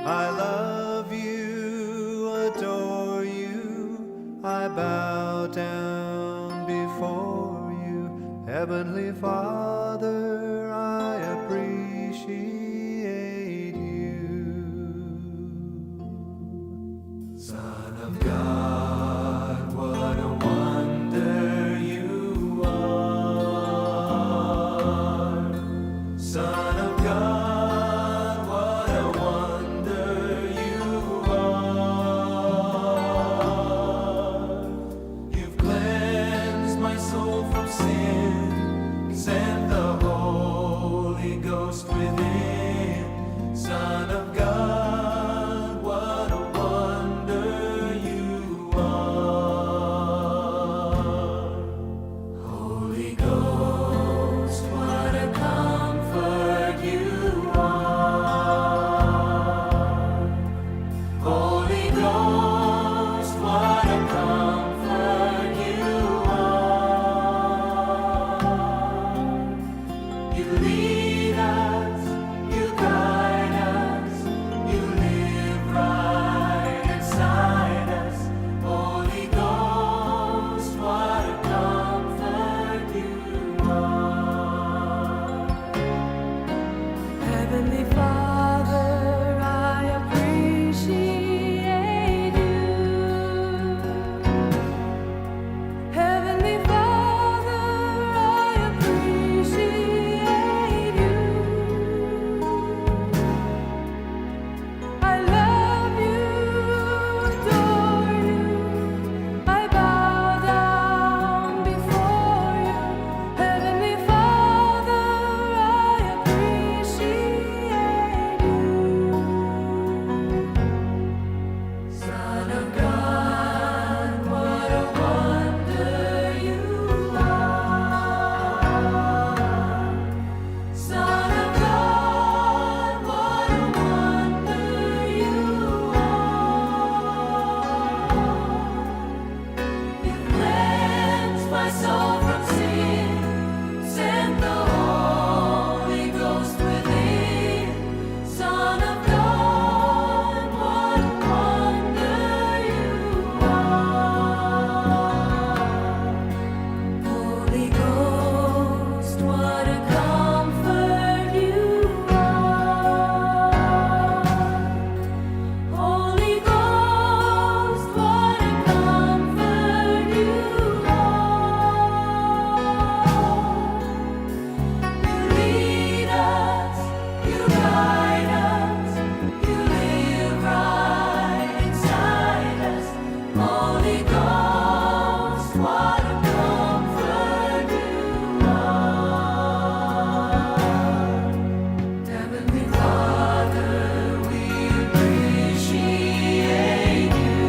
I love you, adore you, I bow down before you. Heavenly Father, I appreciate you. Son of God, what a wonder you are. Son of God, what a wonder you are. You've cleansed my soul from sin, sent the Holy Ghost within. Son of God, what a wonder you are. Holy Ghost, what a comfort you are. Holy Ghost, what a comfort you are. You lead us, you guide us, you live right inside us. Holy Ghost, what a comfort you are. Heavenly Father, I appreciate you. Heavenly Father, I appreciate you. I love you, adore you. I bow down before you. Heavenly Father, I appreciate you. Son of God, what a wonder you are. Son of God, what a wonder you are. You cleansed my soul from sin, sent the Holy Ghost within. Son of God, what a wonder you are. Holy Ghost, what a comfort you are. Holy Ghost, what a comfort you are. You lead us, you guide us, you live right inside us. Holy Ghost, what a comfort you are. Heavenly Father, we appreciate you.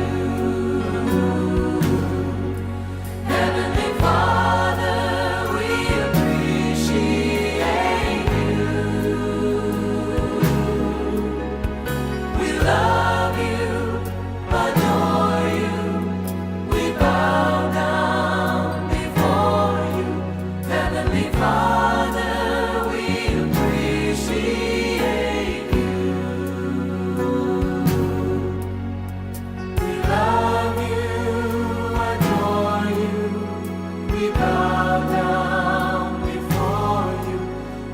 Heavenly Father, we appreciate you. We love you, adore you. We bow down before you. Heavenly Father, we appreciate you. We love you, adore you. We bow down before you.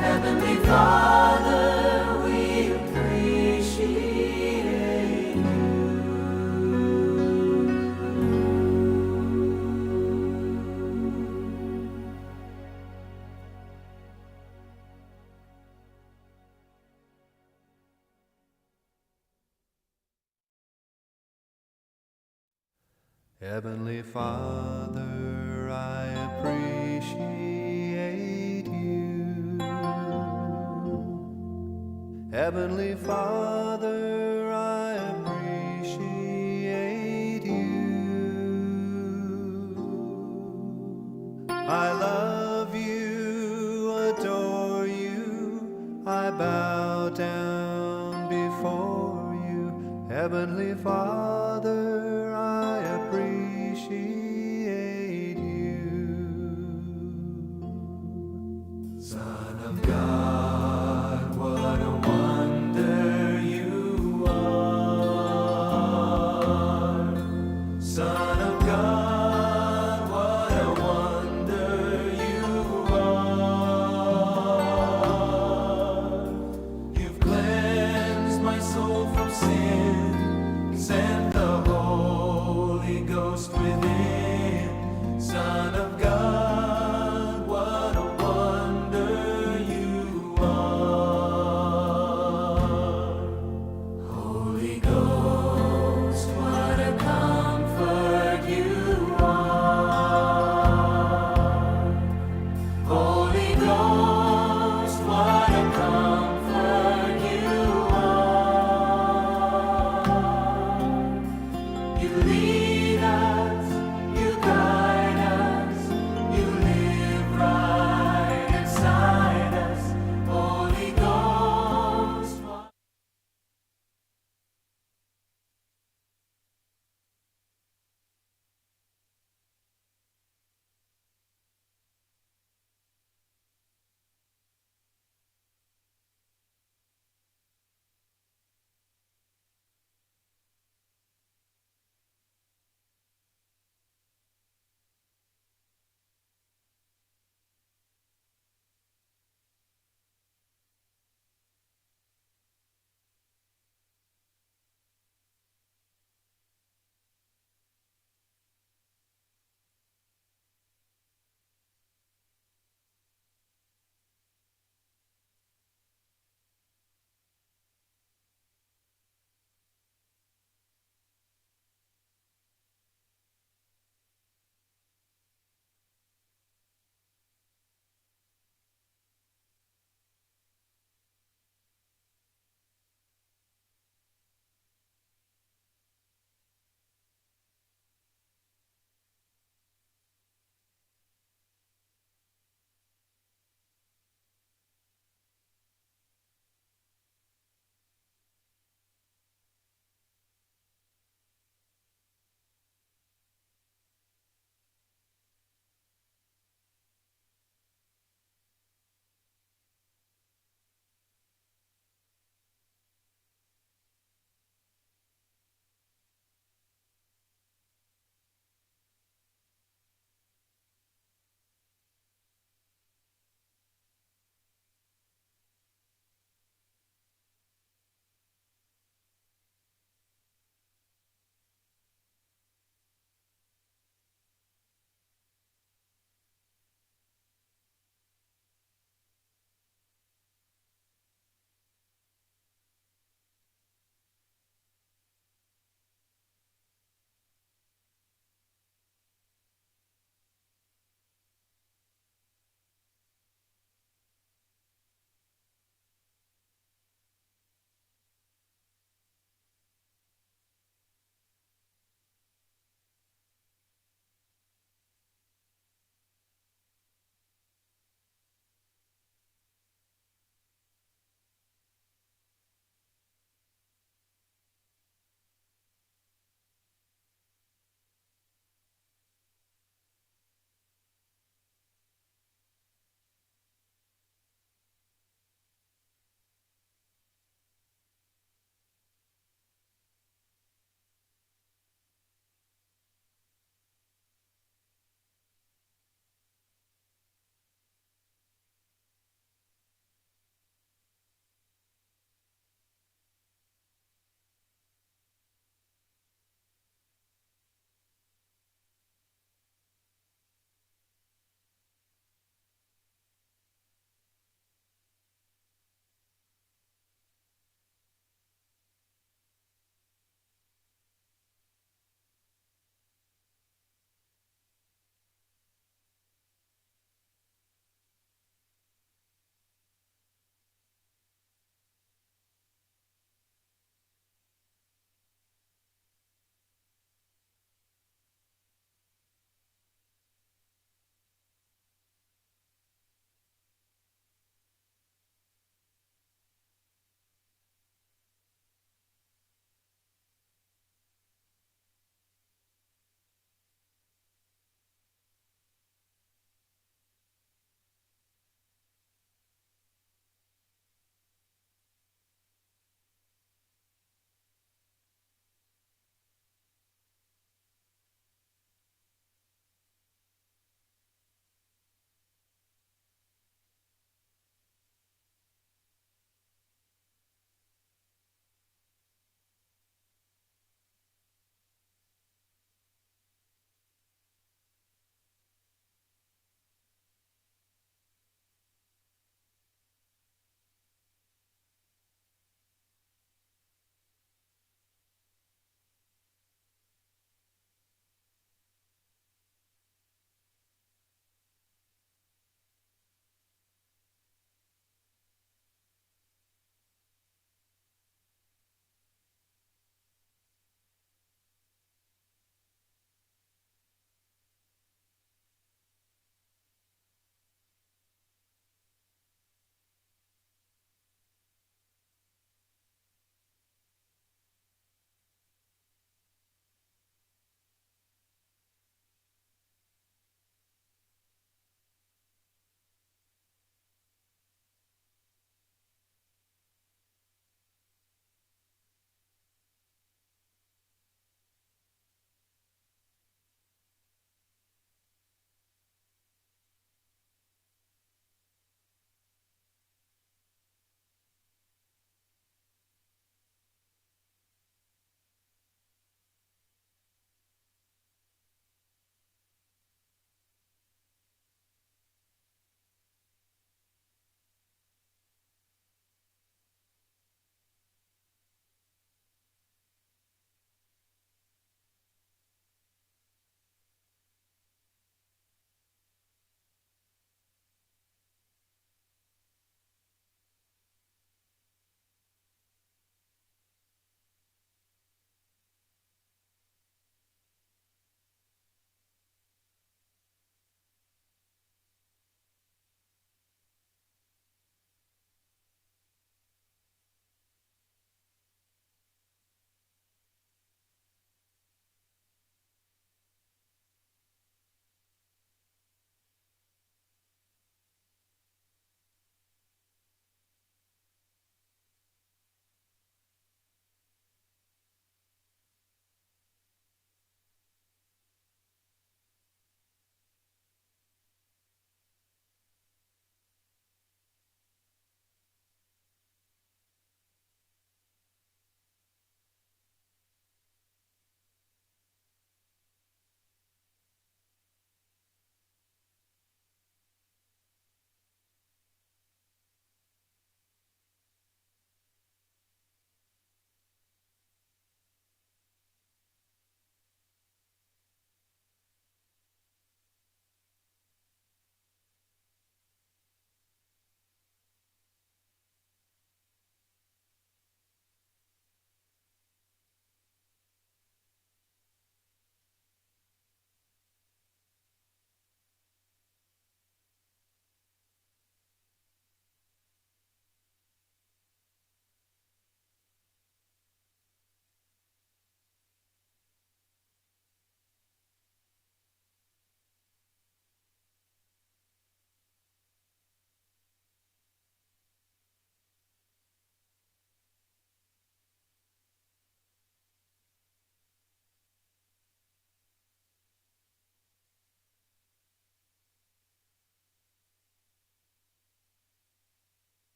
Heavenly Father, we appreciate you. Heavenly Father, I appreciate you. Heavenly Father, I appreciate you. I love you, adore you, I bow down before you. Heavenly Father, I appreciate you. Son of God, what a wonder you are.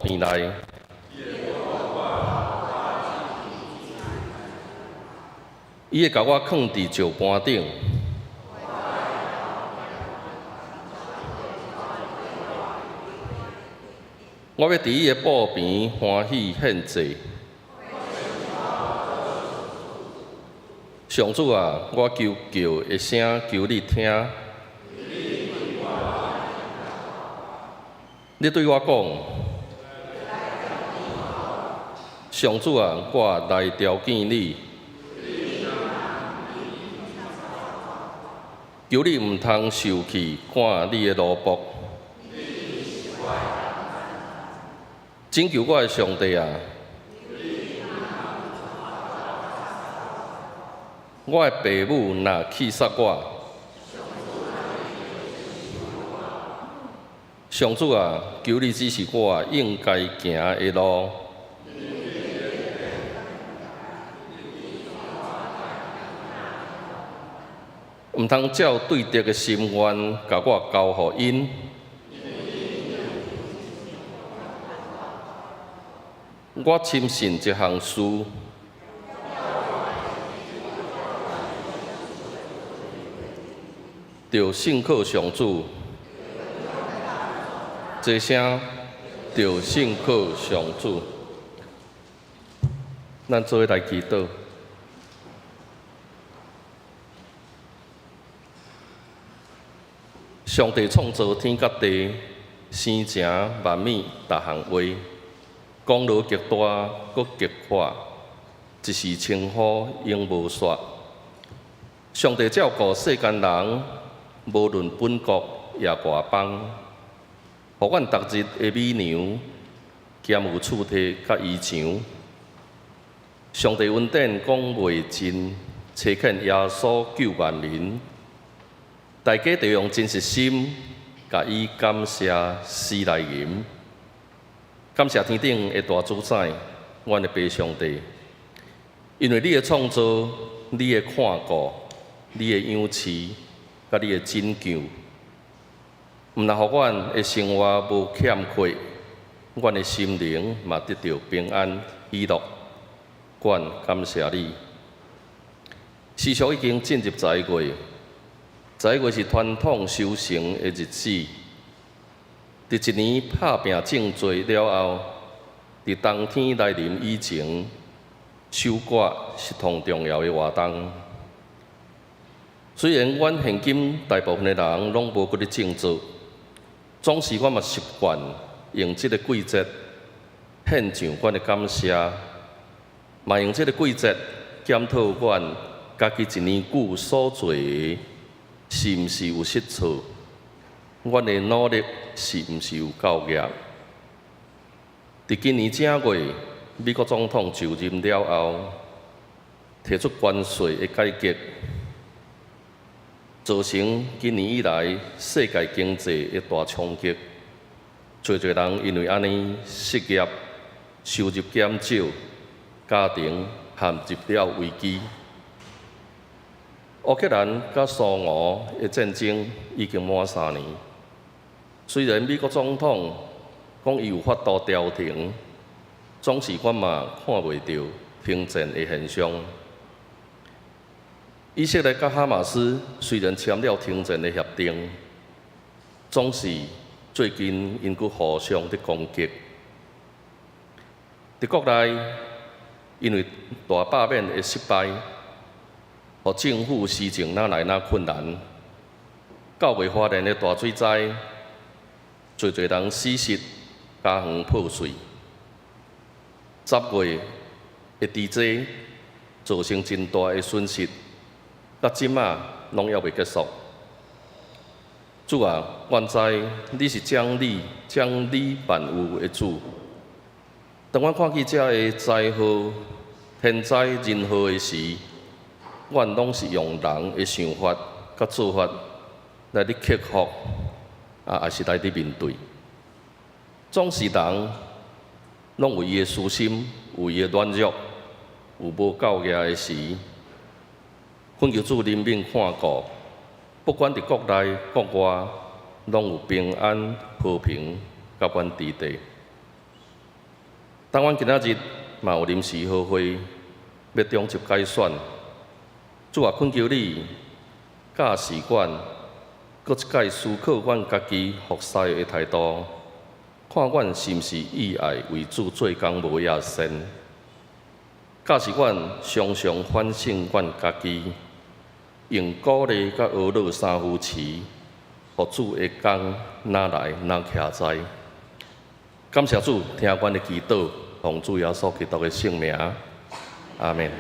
邊內。伊會共我囥佇石盤頂。我欲佇伊的寶邊歡喜獻祭。上主啊，我求告的聲，求你聽。你對我講，上主啊，我來朝見你。求你毋通受氣，趕你的奴僕。拯救我的上帝啊！我的爸母若棄殺我，上主啊，求你指示我應該行的路。毋通照對敵的心願，共我交予𪜶。我深信這項事，著信靠上主。齊聲，著信靠上主。咱做伙來祈禱。上帝創造天佮地，生成萬物，逐項話，功勞極大，閣極闊，一時稱呼永無煞。上帝照顧世間人，無論本國抑外邦，予阮逐日的米糧，兼有厝體佮衣裳。上帝恩典講袂盡，差遣耶穌救萬民。大家著用真實心，共伊感謝詩來吟，感謝天頂的大主宰，阮的父上帝，因為你的創造，你的看顧，你的養飼，佮你的拯救，毋但予阮的生活無欠缺，阮的心靈嘛得著平安喜樂。阮感謝你。時序已經進入11月。11月是傳統修成的日子。佇一年拍拚種作了後，佇冬天來臨以前，收割是上重要的活動。雖然阮現今大部分的人攏無閣咧種作，總是阮嘛習慣用這个季節獻上阮的感謝，嘛用這个季節檢討阮家己一年久所做的是毋是有失錯？阮的努力是毋是有夠額？佇今年正月，美國總統就任了後，提出關稅的改革，造成今年以來世界經濟的大衝擊。濟濟人因為按呢失業、收入減少，家庭陷入了危機。烏克蘭佮蘇俄的戰爭已經滿3年，雖然美國總統講伊有法度調停，總是阮嘛看袂著停戰的現象。以色列佮哈馬斯雖然簽了停戰的協定，總是最近𪜶閣互相佇攻擊。佇國內，因為大罷免的失敗，予政府施政愈來愈困難。九月花蓮的大水災，濟濟人死失家園破碎。10月的地災造成真大的損失，到這馬攏猶未結束。主啊，阮知你是掌理掌理萬有的主。當阮看見這个災禍、天災人禍的時，阮攏是用人的想法佮做法來咧克服，啊，抑是來咧面對。總是人攏有伊的私心，有伊的軟弱，有無夠額的時，懇求主憐憫看顧，不管佇國內國外，攏有平安和平佮阮佇地。當阮今仔日嘛有臨時好會，欲中集改選，主啊，懇求你教示阮，閣一擺思考阮家己服侍的態度，看阮是毋是意愛為主做工無野心。教示阮常常反省阮家己，用鼓勵佮呵咾三扶持，予主的工若來若徛在。感謝主，聽阮的祈禱，奉主耶穌基督的聖名，阿們。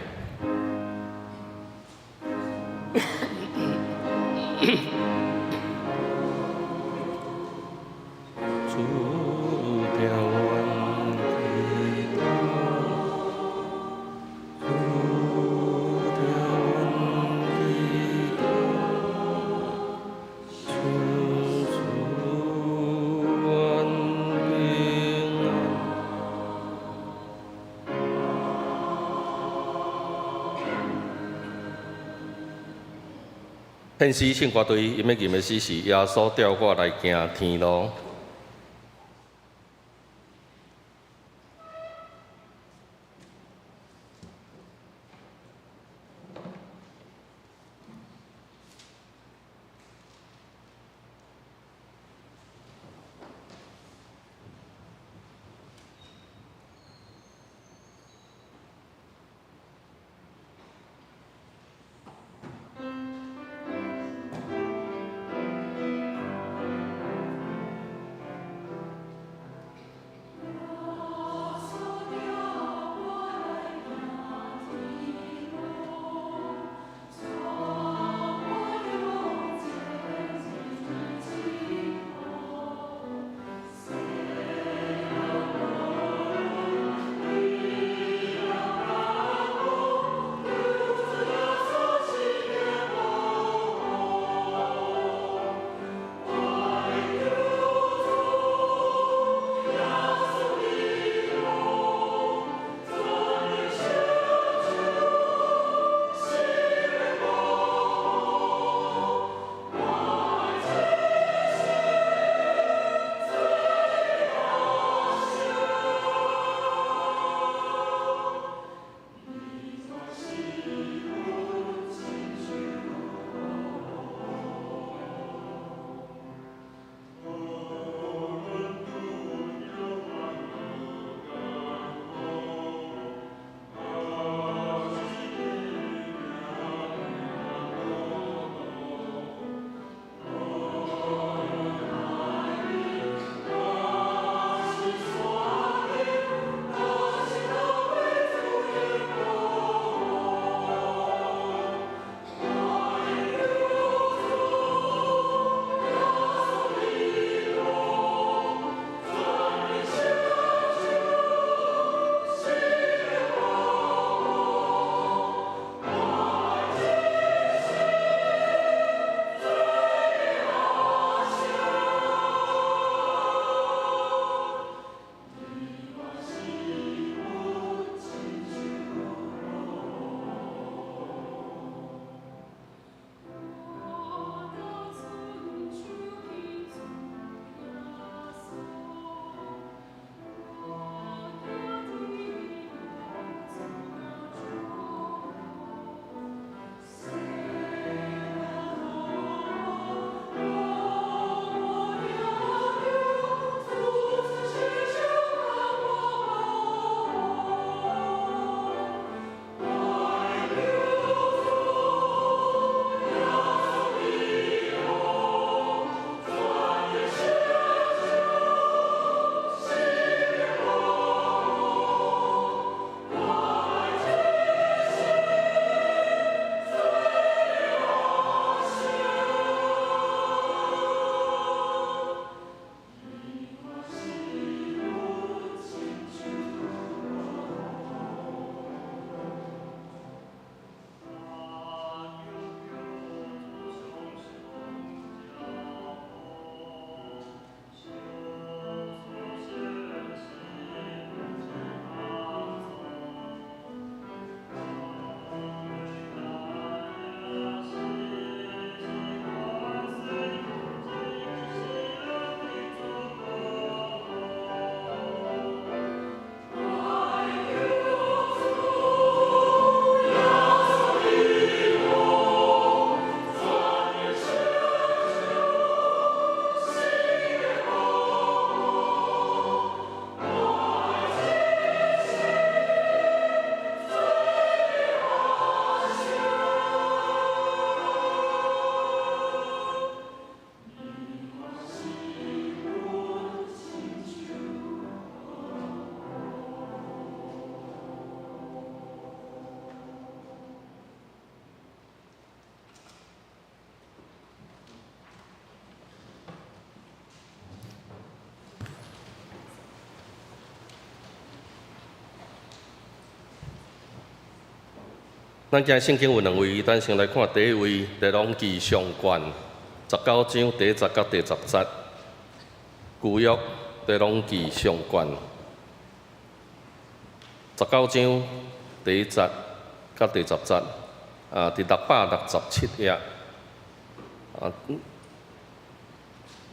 主聽阮祈禱，主聽阮祈禱，求主願平安。獻詩聖歌隊，𪜶欲吟的詩是耶穌帶我來行天路。咱今日聖經有兩位，咱先來看第一位，列王紀上卷19章第一節佮第十節。舊約列王紀上卷十九章第一節佮第十節，啊，佇667頁。啊，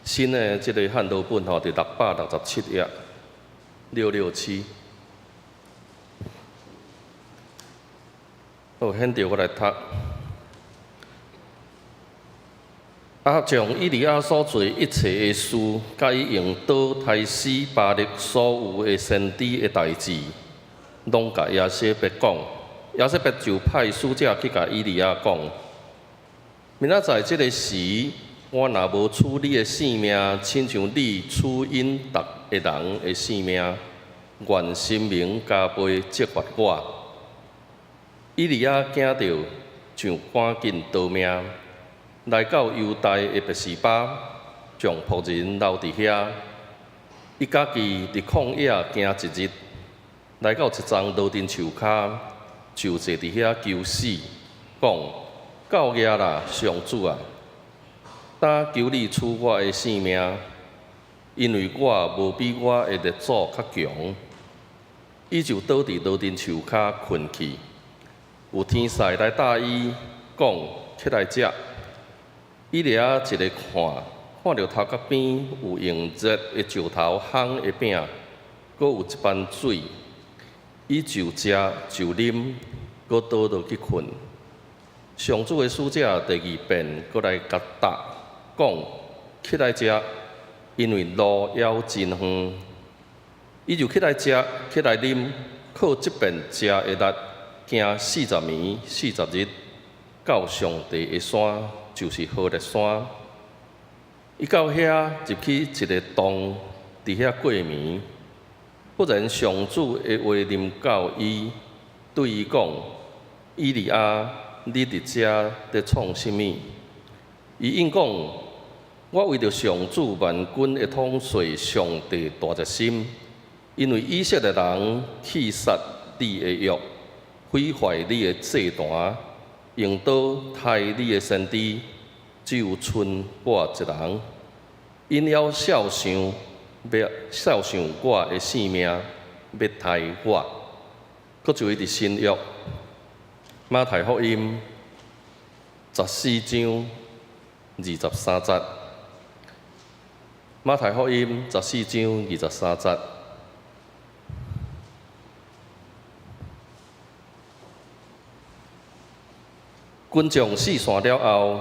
新的這個漢和本吼，佇667頁，667。好，現在我來讀。亞哈將以利亞所做一切的事，佮伊用刀刣死巴力所有的先知的代誌，攏共耶洗別講。耶洗別就派使者去共以利亞講：明仔載這个時，我若無取你的性命，親像你取𪜶逐个人的性命，願神明加倍責罰我。以利亞驚著，就趕緊逃命，來到猶大的別是巴，將僕人留佇遐。伊家己佇曠野行一日，來到一叢羅丁樹跤，就坐佇遐求死，講：夠額啦，上主啊！今求你取我的性命，因為我無比我的列祖較強。伊就倒佇羅丁樹跤睏去。有天使來搭伊，講：起來食。以利亞一个看，看著頭殼邊有用熱的石頭烘的餅，閣有一班水，伊就食就啉，閣倒落去睏。上主的使者第二遍閣來共搭，講：起來食，因為路猶真遠。伊就起來食，起來啉，靠這遍食的力，行40暝40日，到上帝的山，就是何烈山。伊到遐入去一个洞，佇遐過暝。忽然上主的話臨到伊，對伊講：以利亞，你佇遮佇創啥物？伊應講：我為著上主萬軍的統帥上帝大熱心，因為以色列人棄殺你的約，毀壞你的祭壇，用刀刣你的先知，只有賰我一人。𪜶猶肖想欲肖想我的性命，欲刣我。閣一位佇新約馬太福音14章23節。馬太福音十四章二十三節。群眾四散了後，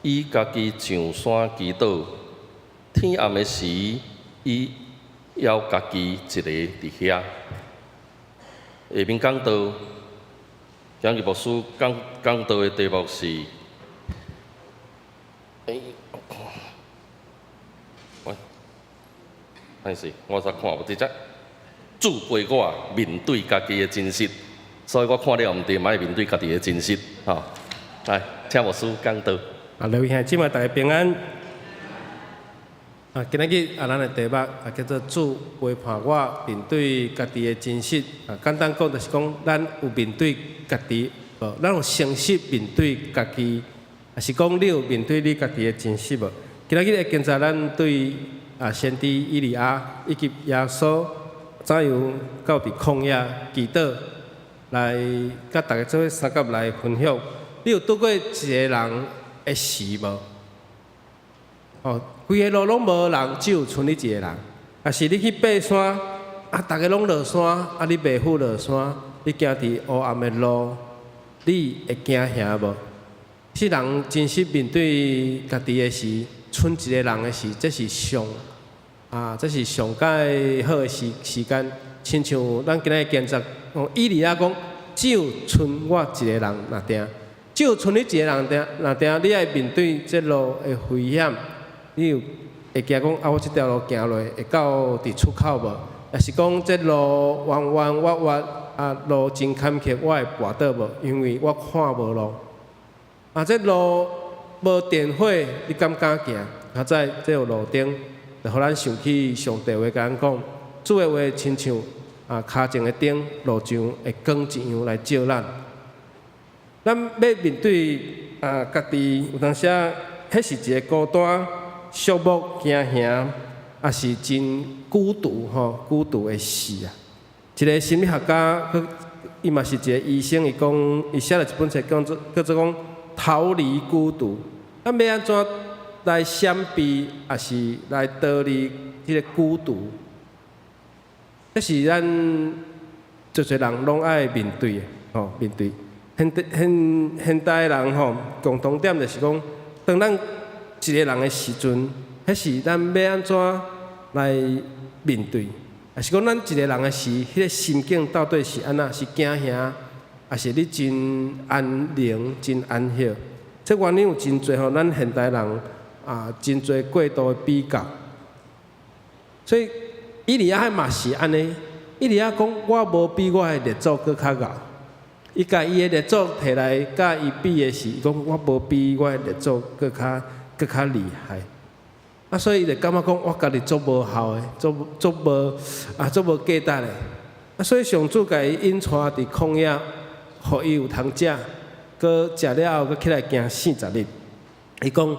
伊家己上山祈禱。天暗的時，伊猶家己一个佇遐。下面講道，今日牧師講講道的題目是，欸，喂，歹勢，我煞看無佇遮。主陪我面對家己的真實，所以我看了毋對，嘛愛面對家己的真實，吼。來，請牧師講道。啊，各位兄弟姊妹，大家平安。啊，今仔日啊，咱的題目啊叫做主陪伴我面對家己的真實。啊，簡單講就是講，咱有面對家己無？咱有誠實面對家己，抑是講你有面對你家己的真實無？今仔日的經節，咱對啊先知以利亞以及耶穌怎樣到佇曠野祈禱，來佮大家做伙相佮來分享。你有拄過一个人的時無？哦，規个路攏無人，只有賰你一个人。抑是你去爬山，啊，逐个攏落山，啊，你袂赴落山，你行佇黑暗的路，你會驚嚇無？世人真實面對家己的時，賰一个人的時，這是上啊，這是上蓋好的時時間。親像咱今仔日經節，以利亞講，只有賰我一个人若定，只有賰你一个人定，若定，你愛面對這路的危險。你有會驚講啊？我這條路行落會到佇出口無？抑是講這路彎彎彎彎啊，路真坎坷，我會跋倒無？因為我看無路。啊，這路無電火，你敢敢行？佳哉這有路燈，就予咱想起上帝話共咱講，主的話親像啊跤前的燈，路上的光一樣來照咱。咱欲面對啊家己，有當時啊，彼是一个孤單、寂寞、驚嚇，抑是真孤獨吼，孤獨的事啊。一个心理學家，閣伊嘛是一个醫生，伊講，伊寫了一本冊，叫做講逃離孤獨。咱欲按怎來閃避，抑是來逃離這个孤獨？這是咱足濟人攏愛面對的，吼，面對。現代人吼，共同點就是講，當咱一个人的時陣，彼時咱欲按怎來面對？抑是講咱一个人的時，彼个心境到底是按怎？是驚嚇，抑是你真安寧、真安息？這原因有真濟吼，咱現代人啊，真濟過度的比較。所以以利亞嘛是按呢，以利亞講我無比我的列祖閣較𠢕。伊共伊的列祖提來佮伊比的時，伊講我無比我的列祖閣較厲害。啊，所以伊就感覺講我家己足無效的，足無價值的。啊，所以上主共伊引帶佇曠野，予伊有通食，閣食了後，閣起來行40日。伊講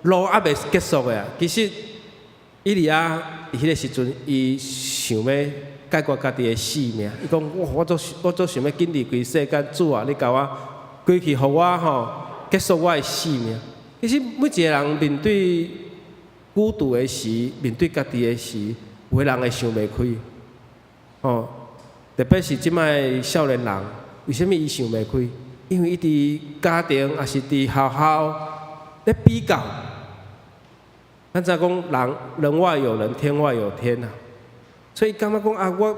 路猶未結束的啊，其實以利亞佇彼个時陣，伊想欲解決家己的性命。伊講我足想欲緊離開世間，主啊，你共我歸去，予我吼結束我的性命。其實每一个人面對孤獨的時，面對家己的時，有的人會想袂開，吼，特別是這擺少年人，為啥物伊想袂開？因為伊佇家庭抑是佇學校咧比較。咱知講人人外有人，天外有天啊，所以感覺講啊，我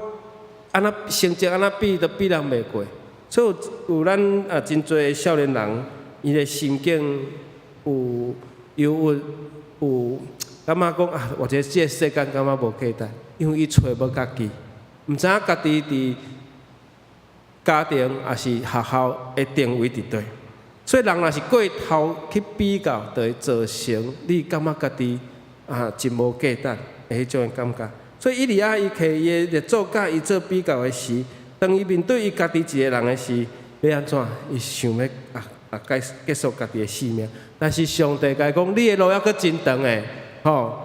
按怎成績按怎比都比人袂過，所以有咱啊真濟少年人，伊的心境有憂鬱，有感覺講啊，或者這个世間感覺無價值，因為伊揣無家己，毋知影家己佇家庭抑是學校的定位佇佗。所以人若是過頭去比較，就會造成你感覺家己啊真無價值的彼種感覺。所以以利亞伊摕伊的列祖佮伊做比較的時，當伊面對伊家己一个人的時，欲按怎？伊想欲結束家己的性命。但是上帝共伊講，你的路猶閣真長的，吼。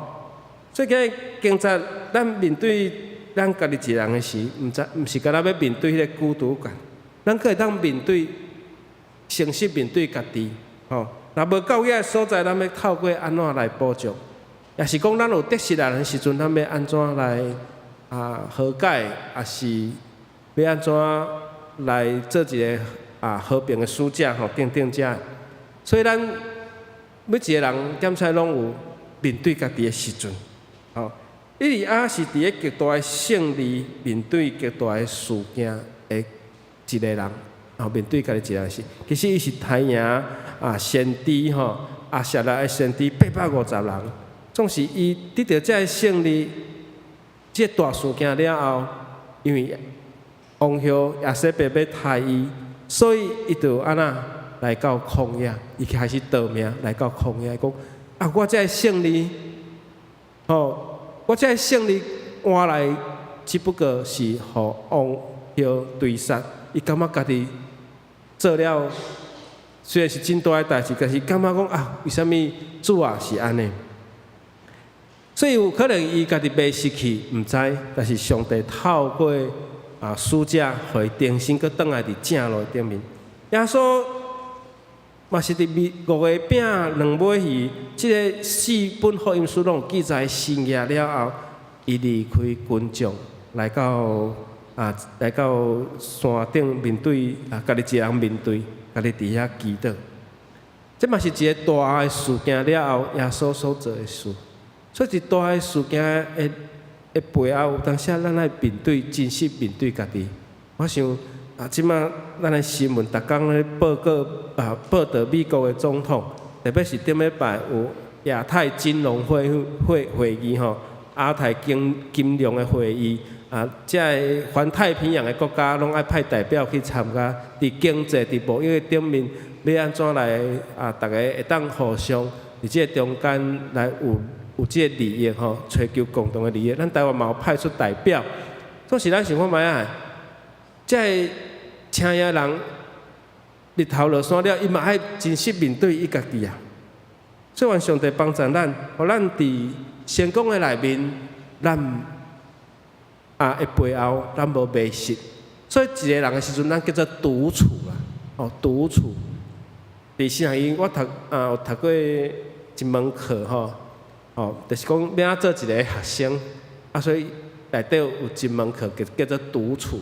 所以今日經節，咱面對咱家己一个人的時，毋知毋是干焦欲面對彼个孤獨感，咱閣會當面對。誠實面對家己，吼，若無夠額的所在，咱欲透過按怎來補足？抑是講咱有得失人的時陣，咱欲按怎來啊和解？抑是欲按怎來做一个啊和平的使者？吼，等等遮。所以咱每一个人點菜攏有面對家己的時陣，吼。以利亞是佇咧極大的勝利面對極大的事件的一个人。吼，面對家己一个人時，其實伊是刣贏啊先知吼，亞舍拉的先知850人，總是伊得著這个勝利，這个大事件了後，因為王后耶洗別欲刣伊，所以伊就按怎來到曠野，伊開始逃命來到曠野，講啊，我這个勝利，吼，我這个勝利換來，只不過是予王后追殺，伊感覺家己做了雖然是真大的代誌，但是感覺講啊，為啥物主啊是按呢？所以有可能伊家己迷失去，毋知，但是上帝透過啊使者，予伊重新閣轉來佇正路頂面。耶穌嘛是佇五個餅兩尾魚，這个四本福音書攏有記載神蹟了後，伊離開群眾，來到山頂面對啊，家己一个人面對，家己佇遐祈禱。這嘛是一个大的事件了後，耶穌所做的事。所以，佇大的事件的背後，有當時咱愛面對真實面對家己。我想啊，這馬咱的新聞逐工咧報告啊，報導美國的總統，特別是頂禮拜有亞太金融會議吼，亞太金融的會議啊，這个環太平洋的國家攏愛派代表去參加，佇經濟、佇貿易的頂面，欲按怎來啊？逐个會當互相佇這个中間來有這个利益吼，尋求共同的利益。咱台灣嘛有派出代表，總是咱想看覓啊？這个請遐人日頭落山了，伊嘛愛真實面對伊家己啊。所以願上帝幫助咱，予咱佇成功的內面，咱啊的背後，咱無迷失。所以一個人的時陣，咱叫做獨處啦，哦，獨處。佇神學院，我讀啊有讀過一門課吼，哦，就是講欲按怎做一個學生，啊，所以內底有一門課叫叫做獨處，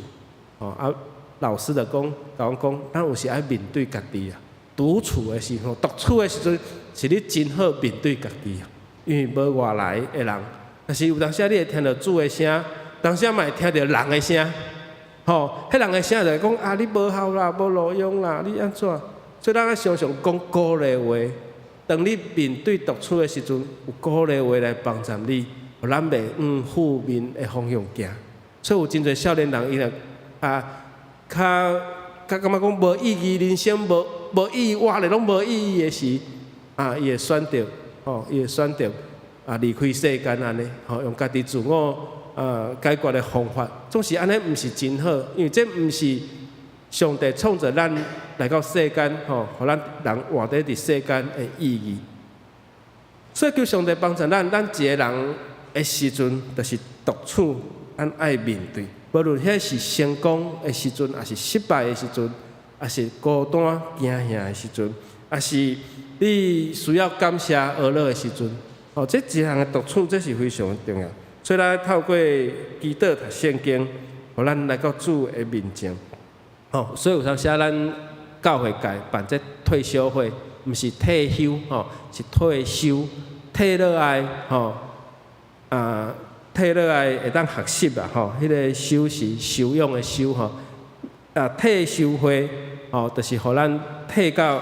哦，啊，老師就講，共阮講，咱有時愛面對家己啊，獨處的時候，獨處的時陣，是你真好面對家己啊，因為無外來的人，但是有當時你會聽著主的聲，當時嘛會聽著人的聲，吼，彼人的聲就會講啊，你無效啦，無路用啦，你按怎？所以咱愛常常講鼓勵話，當你面對獨處的時陣，有鼓勵話來幫助你，予咱袂往負面的方向行。所以有真濟少年人，伊若啊，較較感覺講無意義，人生無無意義，活咧攏無意義的時，啊，伊會選擇，吼，伊會選擇啊離開世間按呢，吼，用家己自我啊解決的方法，總是按呢，毋是真好，因為這毋是上帝創造咱來到世間，吼，予咱人活佇世間的意義。所以求上帝幫助咱，咱一個人的時陣，就是獨處，咱愛面對。無論彼是成功的時陣，抑是失敗的時陣，抑是孤單驚嚇的時陣，抑是你需要感謝呵咾的時陣，哦，這一項的獨處，這是非常重要。所以咱透過祈禱讀聖經，予咱來到主的面前。哦，所以有當時咱教會界辦這退修會，毋是退休，吼，是退修，退落來，吼，啊，退落來會當學習啊，吼，彼個修是修養的修，吼，啊，退修會，吼，就是予咱退到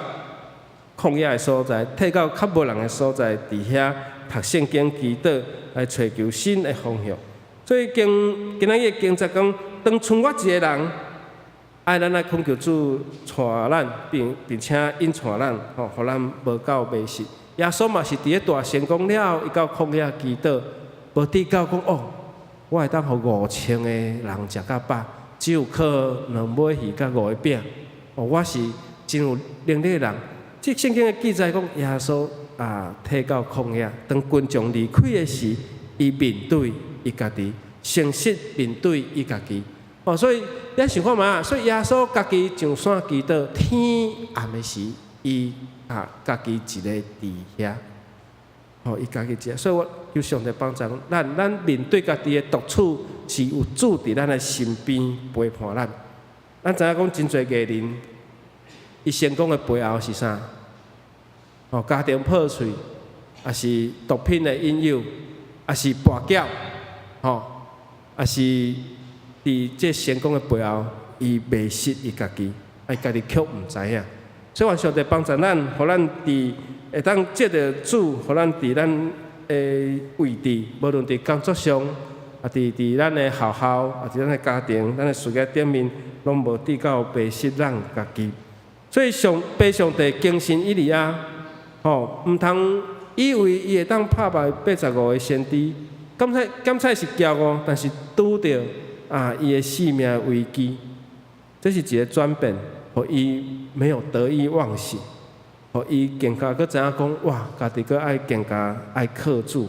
曠野的所在，退到較無人的所在，佇遐讀聖經、祈禱，來揣求新的方向。所以經今仔日經節講，當賰我一個人，愛咱愛懇求主帶咱，並並且引帶咱，吼，予咱無到迷失。耶穌嘛是佇咧大成功了後，伊到曠野祈禱，無得到講哦，我會當予5000個人食較飽，只有靠兩尾魚佮五個餅。哦，我是真有能力的人。這聖經的記載講，耶穌啊，退到曠野，當群眾離開的時，伊面對伊家己，誠實面對伊家己。哦，所以咱想看覓啊？所以耶穌家己上山祈禱，天暗的時，伊啊家己一个佇遐。哦，伊家己一个，所以我求上帝幫助咱，咱面對家己的獨處，是有主佇咱的身邊陪伴咱。咱知影講真濟藝人，伊成功的背後是啥？哦，家庭破碎，抑是毒品的引誘，抑是跋筊，吼，抑是佇這成功的背後，伊迷失伊家己，伊家己卻毋知影。所以願上帝幫助咱，予咱佇會當藉著主，予咱佇咱的位置，無論佇工作上，抑佇佇咱的學校，抑佇咱的家庭、咱的事業頂面，攏無致到迷失咱家己。所以上父上帝更新以利亞，吼，毋通以為伊會當拍敗85個先知，敢若敢若是驕傲，但是拄著啊伊的性命危機，這是一個轉變，予伊沒有得意忘形，予伊更加閣知影講，哇，家己閣愛更加愛靠主。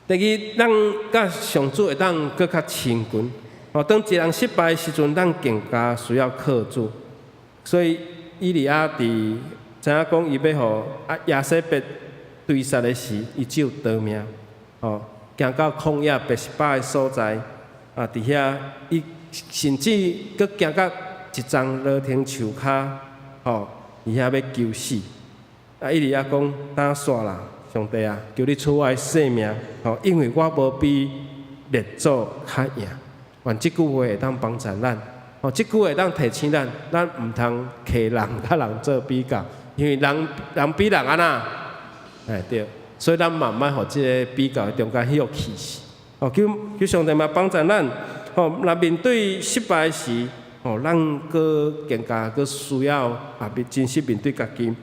第二，咱佮上主會當閣較親近，哦，當一個人失敗的時陣，咱更加需要靠主。所以以利亞佇知影講伊欲予啊耶洗別追殺的時，伊只有逃命，哦，行到曠野別是巴的所在，啊，佇遐伊甚至閣行到一叢羅亭樹跤，吼，佇遐欲求死。啊，以利亞講：等煞啦，上帝啊，求你取我的性命，吼，因為我無比列祖較贏。願這句話會當幫助咱，吼，這句話會當提醒咱，咱毋通摕人佮人做比較，因為人人比人按怎？哎對，所以咱嘛毋愛予這个比較中間彼個氣勢。哦，求求上帝嘛幫助咱，吼，若面對失敗時，吼，咱閣更加閣需要啊，面真實面對家己。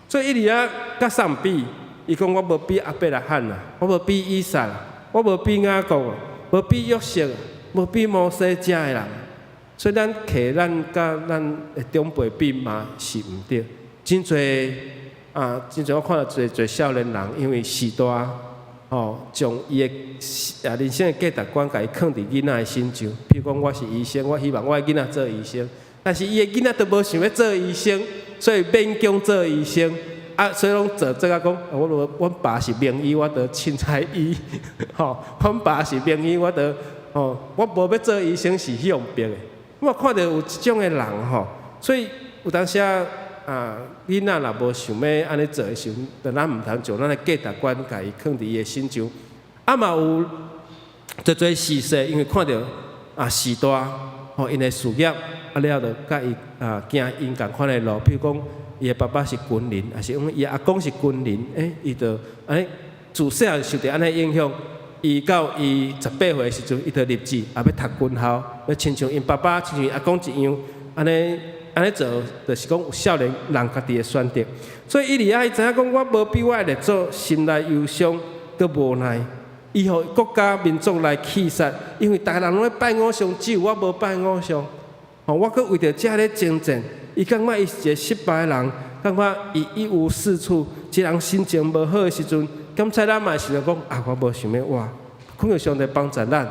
所以以利亞佮啥人比？伊講我無比亞伯拉罕啊，我無比以撒，我無比雅各，無比約瑟，無比摩西遮的人。所以咱摕咱佮咱的長輩比嘛是毋對。真濟啊，真濟我看著濟濟少年人，因為時代吼，將伊的啊人生的價值觀共伊囥佇囡仔的身上。比如講，我是醫生，我希望我的囡仔做醫生，但是伊的囡仔都無想欲做醫生，所以勉強做醫生。啊，所以攏做做甲講，我若阮爸是名醫，我著凊彩醫，吼，阮爸是名醫，我著吼，我無欲做醫生是彼予逼的。我看著有這種的人吼，所以有當時啊，囡仔若無想欲按呢做的時陣，就咱毋通將咱的價值觀共伊囥佇伊的身上。啊嘛有濟濟時勢，因為看著啊時代吼，𪜶的事業啊了，就佮伊啊行𪜶仝款的路，比如講，伊的爸爸是軍人，抑是講伊阿公是軍人，欸，伊就按呢自細漢受著按呢影響。伊到伊18歲的時陣，伊就立志也欲讀軍校，欲親像𪜶爸爸、親像𪜶阿公一樣，按呢按呢做，就是講有少年人家己的選擇。所以以利亞伊知影講，我無比我的列祖心內憂傷，閣無奈。伊予國家民族來棄殺，因為逐个人攏咧拜偶像，只有我無拜偶像。吼，我閣為著這咧爭戰。伊感覺伊是一個失敗的人，感覺伊一無是處，這人心情無好的時陣，敢猜咱嘛是想講啊，我無想欲活，懇求上帝幫助咱，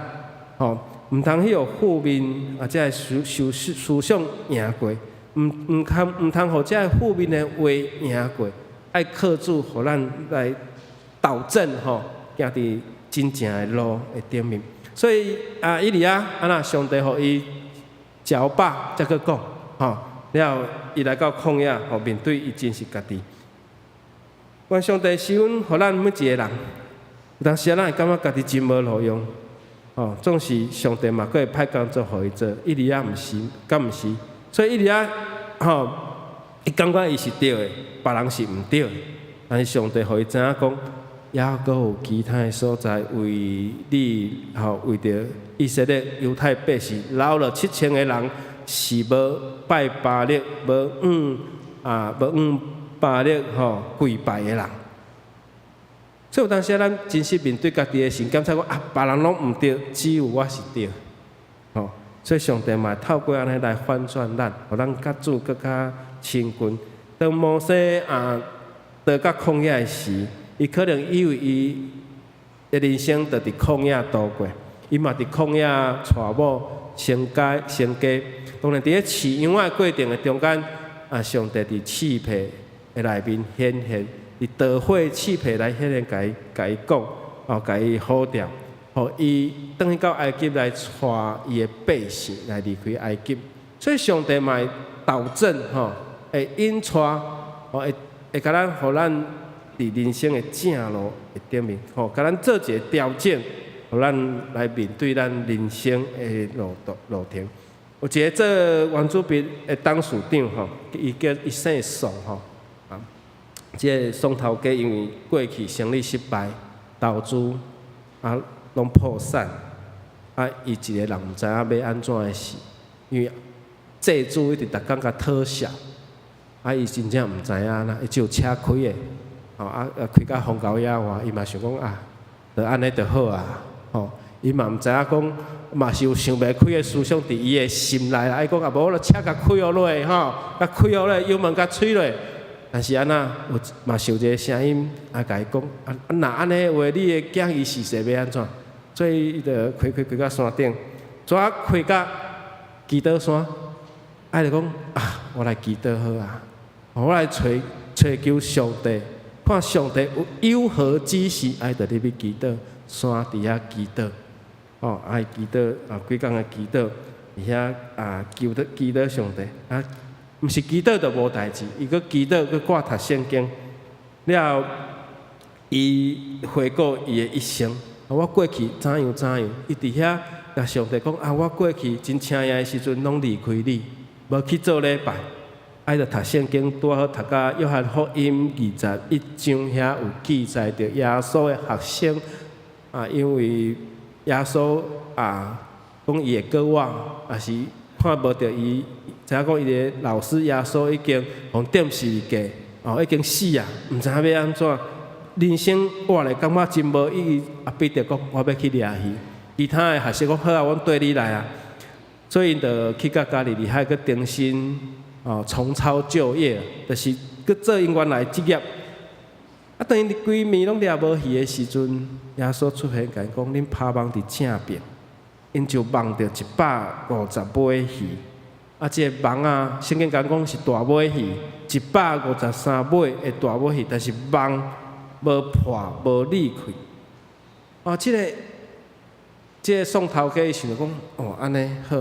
吼，毋通彼予負面啊，這个思思思想贏過，毋通予這个負面的話贏過，愛靠主予咱來導正吼，行佇真正的路的頂面。所以啊，以利亞啊若上帝予伊食予飽，才閣講，吼。了後，伊來到曠野，吼面對伊真實家己。願上帝賜恩，予咱每一個人。有當時啊，咱會感覺家己真無路用，吼，總是上帝嘛，閣會派工作予伊做。以利亞毋是，敢毋是？所以以利亞，吼，伊感覺伊是對的，別人是毋對的。但是上帝予伊知影講，猶閣有其他的所在為你，吼，為著以色列猶太百姓留了7000個人。是無拜巴力，無向啊，無向巴力吼跪拜的人。所以有當時咱真實面對家己的時，感覺講啊，別人攏毋對，只有我是對。吼，所以上帝嘛透過按呢來反轉咱，予咱佮主閣較親近。當摩西啊倒到曠野的時，伊可能以為伊的人生就佇曠野度過，伊嘛佇曠野娶某成家成家。當然，佇咧飼羊仔的過程的中間，啊，上帝佇翅皮的內面顯現，佇大火翅皮來顯現，共伊講，哦，共伊呼召，予伊轉去到埃及來帶伊的百姓來離開埃及。所以上帝嘛會導正吼，會引帶，吼會會共咱，予咱佇人生的正路的頂面，吼，共咱做一個調整，予咱來面對咱人生的路途路程。有一個做圓珠筆的董事長吼，伊叫伊姓宋吼，啊，這个宋頭家因為過去生意失敗，投資啊攏破產，啊，伊一個人毋知影欲按怎的死，因為債主一直逐工共討債，啊，伊真正毋知影啦，伊只有車開的，吼啊啊開甲荒郊野外，伊嘛想講啊，就按呢就好啊，吼，伊嘛毋知影講。嘛是有想袂開的思想佇伊的心內啦，伊講啊無，我就車共開予落吼，共開予落，油門共催落。但是按怎有嘛是有一个聲音啊，共伊講啊，若按呢話，你的囝兒死勢欲按怎？所以伊就開開開到山頂，怎開到祈禱山，啊就講啊，我來祈禱好啊，我來揣揣求上帝，看上帝有有何指示，啊，就入去祈禱山佇遐祈禱。哦，愛祈禱啊，規工的祈禱，佇遐啊求禱祈禱上帝啊，毋是祈禱就無代誌，伊閣祈禱閣掛讀聖經了後，伊回顧伊的一生，我過去怎樣怎樣，伊佇遐共上帝講啊，我過去真請的時陣攏離開你，無去做禮拜，啊，伊就讀聖經，拄好讀到約翰福音21章遐有記載著耶穌的學生啊，因為耶穌啊，講伊會閣活，也是看無著伊，知影講伊的老師耶穌已經予釘十字架，哦，已經死啊，毋知影欲按怎，人生活咧感覺真無意義。啊，彼得講我欲去掠魚，其他的學生講好啊，阮綴你來啊。所以𪜶就去到加利利海，閣重新哦重操舊業，就是閣做𪜶原來職業。啊，當𪜶規暝攏掠無魚的時陣，耶穌出現，共𪜶講：恁拋網佇正爿，𪜶就網著150尾魚。啊，這個網仔，聖經講是大尾魚，153尾的大尾魚，但是網無破無裂開。哦，這個創頭家想講，哦，按呢好，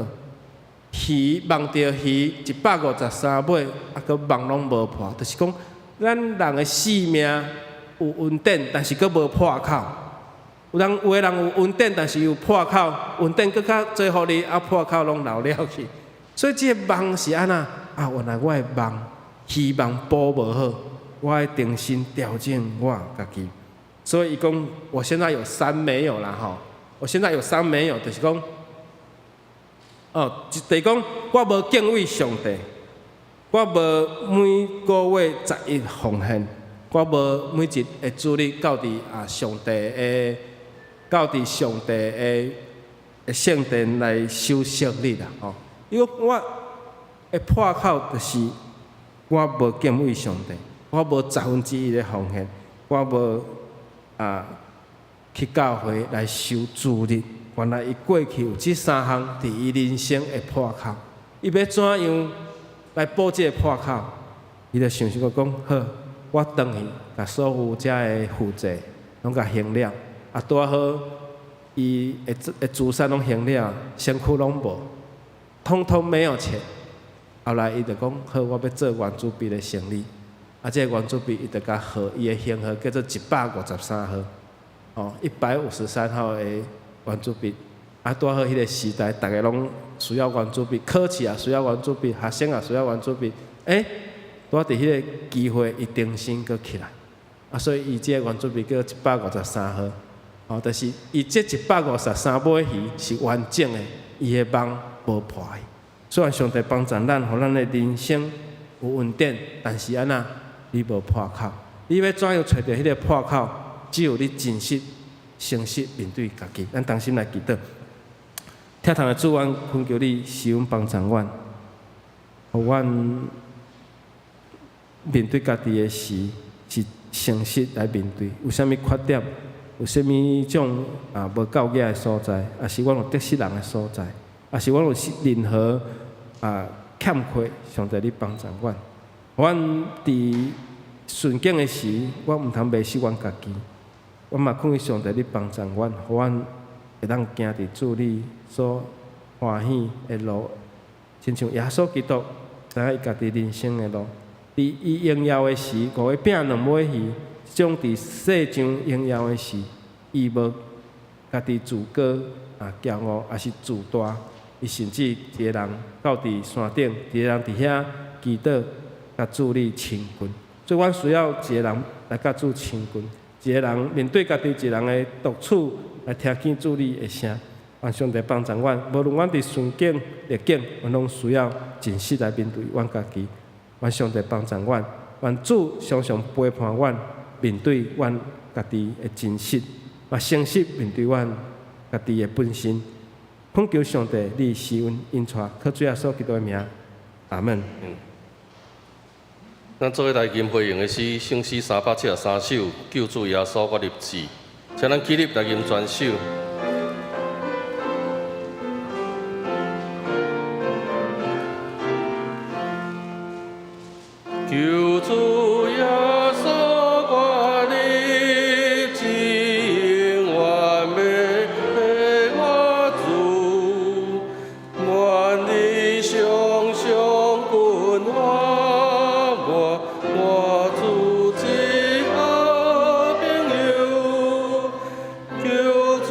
魚網著魚153尾，啊，閣網攏無破，就是講咱人的性命有恩典，但是閣無破口。有人有的人有恩典，但是有破口，恩典閣較濟予你，啊破口攏流了去。所以這個網是按怎？啊，原來我的網希望補無好，我愛重新調整我家己。所以伊講，我現在有三沒有啦吼，我現在有三沒有，就是講，哦，就是講我無敬畏上帝，我無每個月十一奉獻，我無每一个主日到佇啊上帝的，到佇上帝的聖殿來守聖日啦吼。伊講我的破口就是我無敬畏上帝，我無十分之一的奉獻，我無啊去教會來守主日。原來伊過去有這三項佇伊人生的破口，伊欲怎樣來補這個破口？伊就想想講好，我轉去共所有遮的負債攏共還了，啊拄仔好，伊的資產攏還了，身軀攏無，通通沒有錢。後來伊就講好，我欲做圓珠筆的生意。啊，這個圓珠筆伊就共號，伊的型號叫做153號，哦，153號的圓珠筆。啊，拄好彼個時代，逐个攏需要圓珠筆，考試也需要圓珠筆，學生也需要圓珠筆。欸，拄仔佇彼個機會，伊重新閣起來。啊，所以伊這個圓珠筆叫153號。哦，就是伊這153尾魚是完整的，伊的網無破去。雖然上帝幫助咱，予咱的人生有恩典，但是按怎，你無破口。你欲怎樣揣著彼個破口？只有你真實、誠實面對家己。咱同心來祈禱。疼痛的主，阮懇求你施恩幫助阮，予阮面對家己的時是誠實來面對。有啥物缺點？有啥物種啊無夠額的所在？抑是阮有得失人的所在？抑是阮有任何啊欠缺？上帝你幫助阮。阮佇順境的時，阮毋通迷失阮家己。阮嘛懇求上帝你幫助阮，予阮會當行佇主你所歡喜的路，親像耶穌基督知影伊家己人生的路。佇伊榮耀的時，五個餅兩尾魚，這種佇世上榮耀的時，伊無家己自高啊驕傲，抑是自大。伊甚至一个人到佇山頂，一个人佇遐祈禱，共主你親近。所以，阮需要一个人來共主親近，一个人面對家己，一個人的獨處來聽見主你的聲。願上帝幫助阮，無論阮佇順境逆境，阮攏需要真實來面對阮家己。願上帝幫助阮，願主常常陪伴阮面對阮家己的真實，嘛誠實面對阮家己的本身。懇求上帝，你施恩引帶，靠主耶穌基督的名，阿門。咱做伙來吟回應的詩，聖詩373首，救主耶穌我立志，請咱起立來吟全首。救主耶穌我立志，永遠欲做我主，願你常常關懷我，我主至好朋友。救主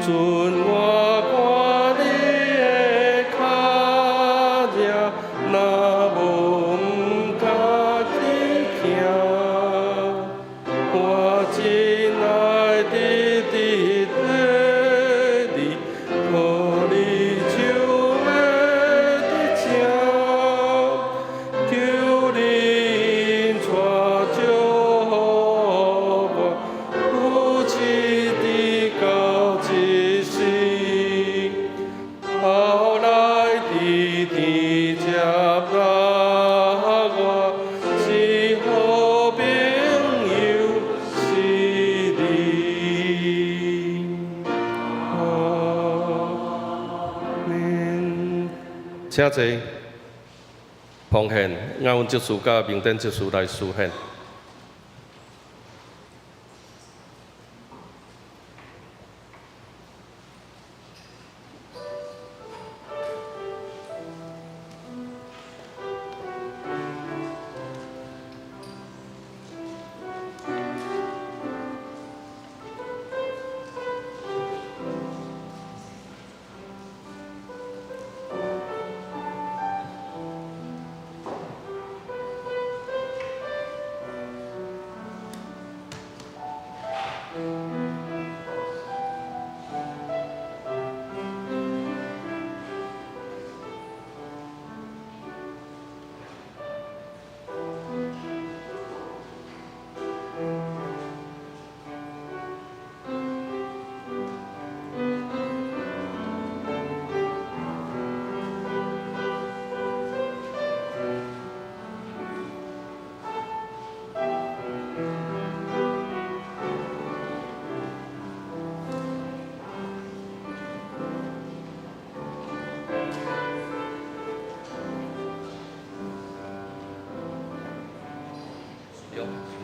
陣我看你的跤跡，若無毋家己行，我真愛直直的你，靠你手會得正，求恁帶祝福我，扶持直到這世。後來佇天接納我，是好朋友，是你。阿們。請坐。奉獻，愛阮執事佮明典執事來書獻。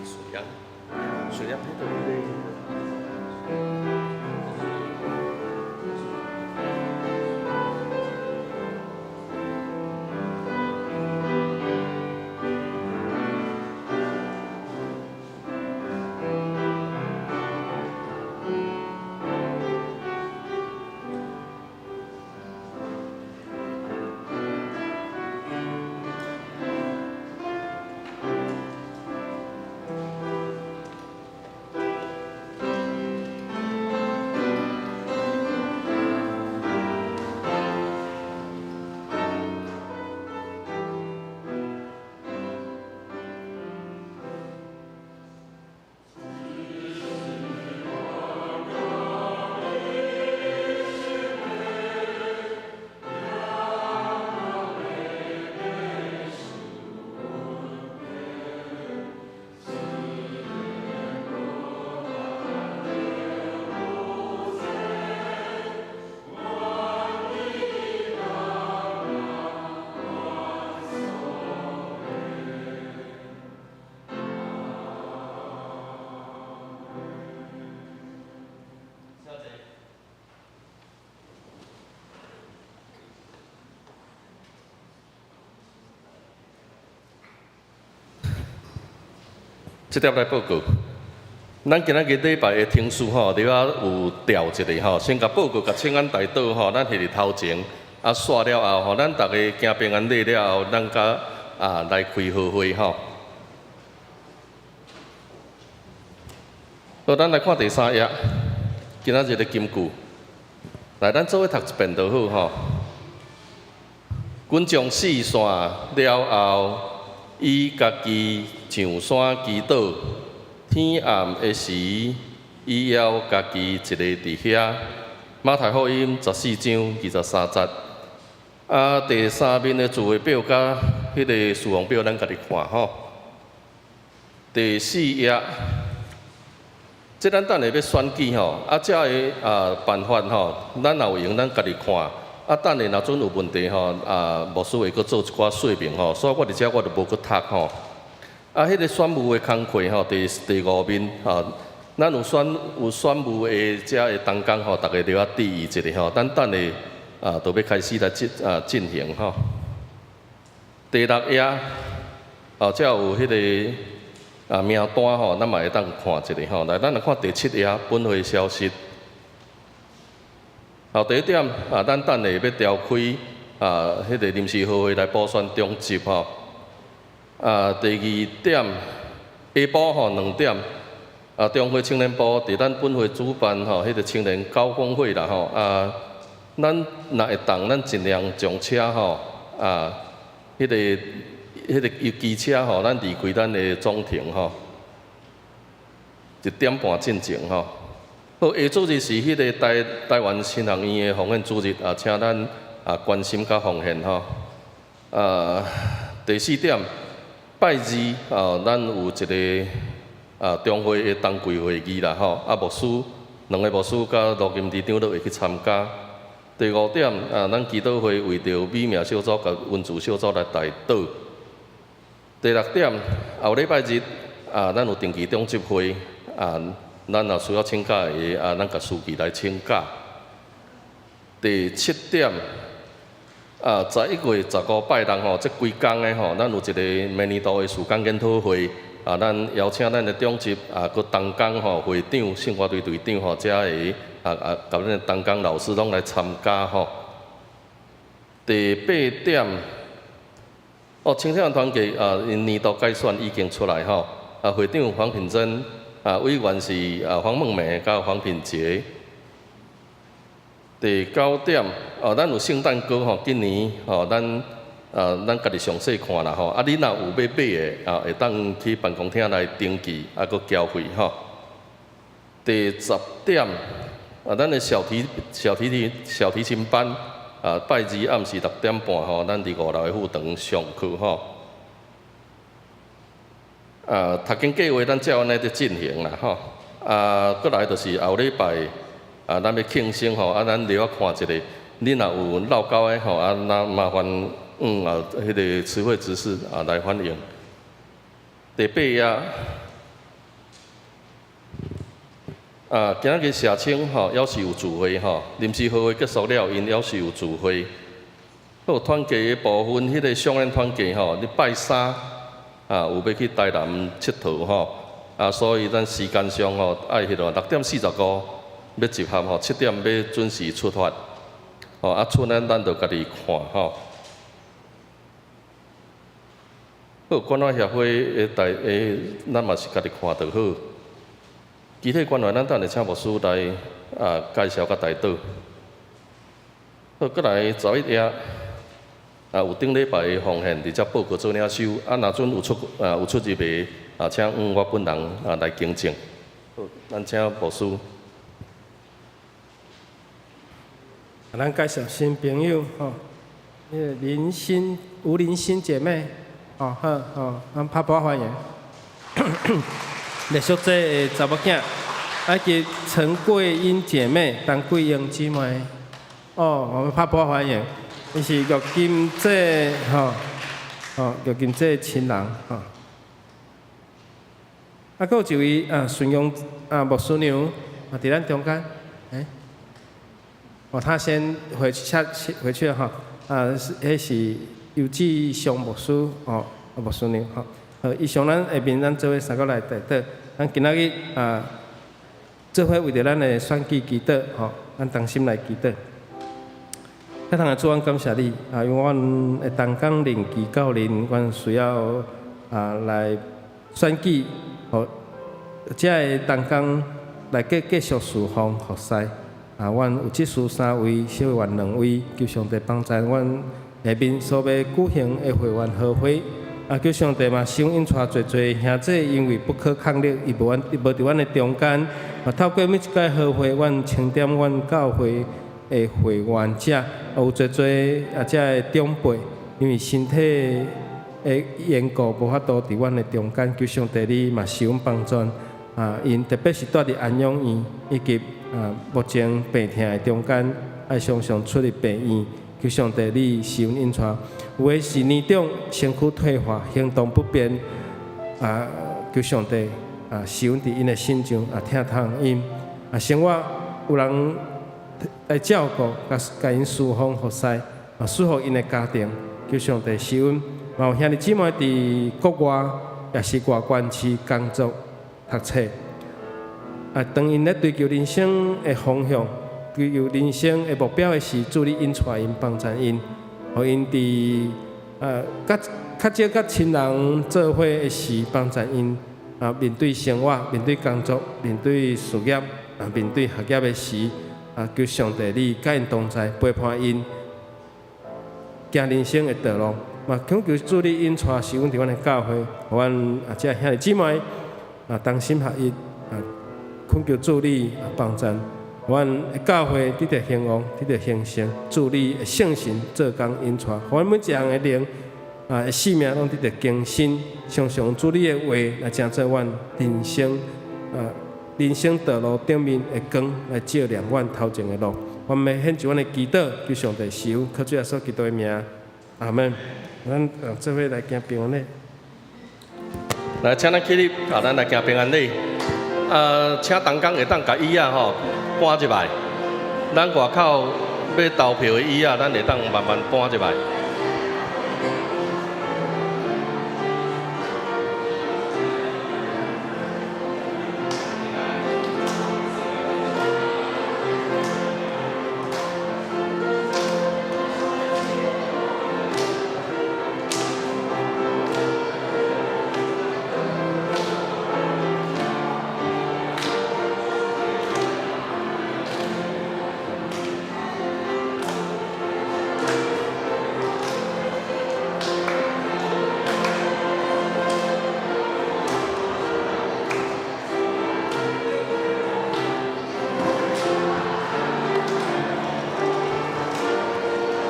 水量，水量。這碟來報告，咱今仔日禮拜的程序吼，佇遐有調一下吼，先共報告共請安代禱吼，咱彼佇頭前，啊煞了後吼，咱逐家行平安禮了後，咱才啊來開好會吼。好，咱來看第三頁，今仔日的金句，來，咱做伙讀一遍就好吼。阮將四散了後，伊家己上山祈禱。天暗的時，伊猶家己一个佇遐。馬太福音14章23節。啊，第三面的聚會表佮彼个事奉表，咱家己看吼。第四頁，這咱等下欲選舉吼，啊，這个啊辦法吼，咱若有閒，咱家己看。啊，等下若準有問題吼，啊，牧師會閣做一寡說明吼，所以我佇遮我就無閣讀吼。啊，彼個選務的工課吼，第五面吼，咱有選務的遮的同工吼，逐家著愛注意一下吼，咱等下啊，就欲開始來進行吼。第六頁，哦，遮有彼個啊名單吼，咱嘛會當看一下吼。來，咱來看第七頁，本會消息。好，第一點啊，咱等下欲召開啊，彼个臨時合會來補選長執吼。啊，第二點，下晡吼2點，啊，中會青年部佇咱本會主辦吼，彼个青年高峰會啦吼。啊，咱若會當，咱盡量將車吼，啊，彼个油機車吼，咱離開咱的總庭吼，1點半進前吼。好，下主日是彼个台灣神學院的奉獻主日啊，請咱啊關心佮奉獻吼。啊，第四點，拜二啊，咱有一个啊中會的冬季會議啦吼。啊，牧師兩个牧師佮羅金弟長都會去參加。第五點啊，咱祈禱會為著美名小組佮文字小組來代禱。第六點，後禮拜日啊，咱有定期長執會啊。咱若需要請假的啊，咱共司儀來請假。第七點，啊，11月15拜六吼，這規工的吼，咱有一个明年度的事工研討會，啊，咱邀請咱的長執啊，閣同工吼會長、聖歌隊隊長吼，遮个啊啊，佮咱的同工老師攏來參加吼。第八點，哦，青少年團契啊，𪜶年度改選已經出來吼，啊，會長黃品珍。啊，委員是啊黃夢梅佮黃品傑。第九點，哦，咱有聖誕歌吼，今年吼，咱啊，咱家己詳細看啦吼。啊，你若有欲買的啊，會當去辦公廳來登記，啊，閣交費吼。第十點，啊，咱的小提琴班啊，拜二暗時6點半吼，咱佇五樓的副堂上課吼。啊，讀經計劃咱照按呢佇進行啦吼。啊，閣來就是後禮拜啊，咱欲慶生吼，啊，咱著愛看一下，你若有落勾的吼，啊，那麻煩啊，彼个慈惠執事啊來反映。第八頁，啊，今仔日社青吼，猶是有聚會吼，臨時合會結束了，𪜶猶是有聚會。好，統計的部分，彼个上岸統計吼，你拜三。啊，有欲去台南𨑨迌吼，啊，所以咱時間上吼愛彼落6點45欲集合吼，7點欲準時出發。吼，啊，剩咱咱就家己看吼。好，關懷協會的代的，咱嘛是家己看就好。其他關懷，咱等下請牧師來啊介紹佮代禱。好，閣來11頁。啊，有頂禮拜的奉獻，佇遮報告做領收。啊，若準有出入的，啊，請我本人啊來更正。好，咱請牧師。咱介紹新朋友吼，彼个林心吳林心姐妹，哦好吼，咱拍鼓歡迎。麗淑姐的查某囝，啊及陳桂英姐妹、陳桂英姊妹，哦，我們拍鼓歡迎。伊是玉金姐吼，哦，玉金姐親人吼。啊，閣有一位啊，孫勇啊，牧師娘啊，佇咱中間，欸，哦，他先回去下回去了哈，啊，是，彼是尤志祥牧師哦，牧師娘吼。好，以上咱下面咱做伙三個來代禱，咱今仔日啊，做伙為著咱的選舉祈禱吼，咱同心來祈禱。天堂的主，阮感謝你啊，因為阮的同工任期到臨，阮需要啊來選舉，予遮个同工來繼續侍奉服侍。啊，阮有執事三位，小會員兩位，求上帝幫助阮下面所欲舉行的會員和會。啊，求上帝嘛，賞恩帶濟濟兄弟，因為不可抗力，伊無阮伊無佇阮的中間。啊，透過每一屆和會，阮清點阮教會的會員者，有濟濟啊，遮个長輩，因為身體的緣故，無法度佇阮的中間，求上帝你嘛賜阮幫助。啊，𪜶特別是蹛佇安養院以及啊目前病疼的中間，愛常常出入病院，求上帝你賜阮恩帶。有的是年長，身軀退化，行動不便，啊，求上帝啊，賜阮佇𪜶的身上啊，疼痛𪜶。啊，生活有人來照顧，共共𪜶侍奉服侍，啊，祝福𪜶的家庭，求上帝賜阮。嘛有兄弟姊妹佇國外，也是外縣市工作、讀冊。啊，當𪜶咧追求人生的方向，追求人生的目標的時，主你引帶𪜶幫贊𪜶，予𪜶佇較較少佮親人做伙的時幫贊𪜶啊，面對生活、面對工作、面對事業啊、面對學業的時啊，求上帝你佮𪜶同在，陪伴𪜶行人生的道路。嘛，懇求主你引帶使阮佇阮的教會，予阮啊這兄弟姊妹啊同心合一啊，懇求主你啊幫贊，予阮的教會得著興旺，得著興盛，主你的聖神做工引帶，予阮每一人的靈啊性命攏得著更新，常常主你的話來成做阮人生啊人生道路頂面的光，來照亮阮頭前的路。我們獻上阮的祈禱，求上帝賜福，靠主耶穌基督的名，阿門。咱啊，做伙來行平安禮。來，請咱起立，啊，咱來行平安禮。啊，請同工會當共椅仔吼搬入來。咱外口欲投票的椅仔，咱會當慢慢搬入來。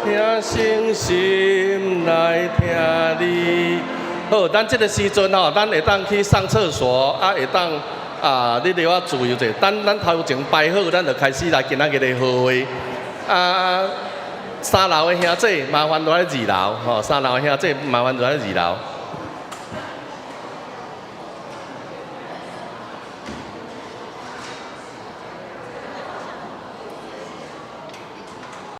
聽誠心來聽你。好，咱這个時陣吼，咱會當去上廁所，啊，會當啊，你著愛自由者。等咱頭前排好，咱就開始來今仔日的好會。啊，三樓的兄弟，麻煩落來二樓，吼，三樓的兄弟，麻煩落來二樓。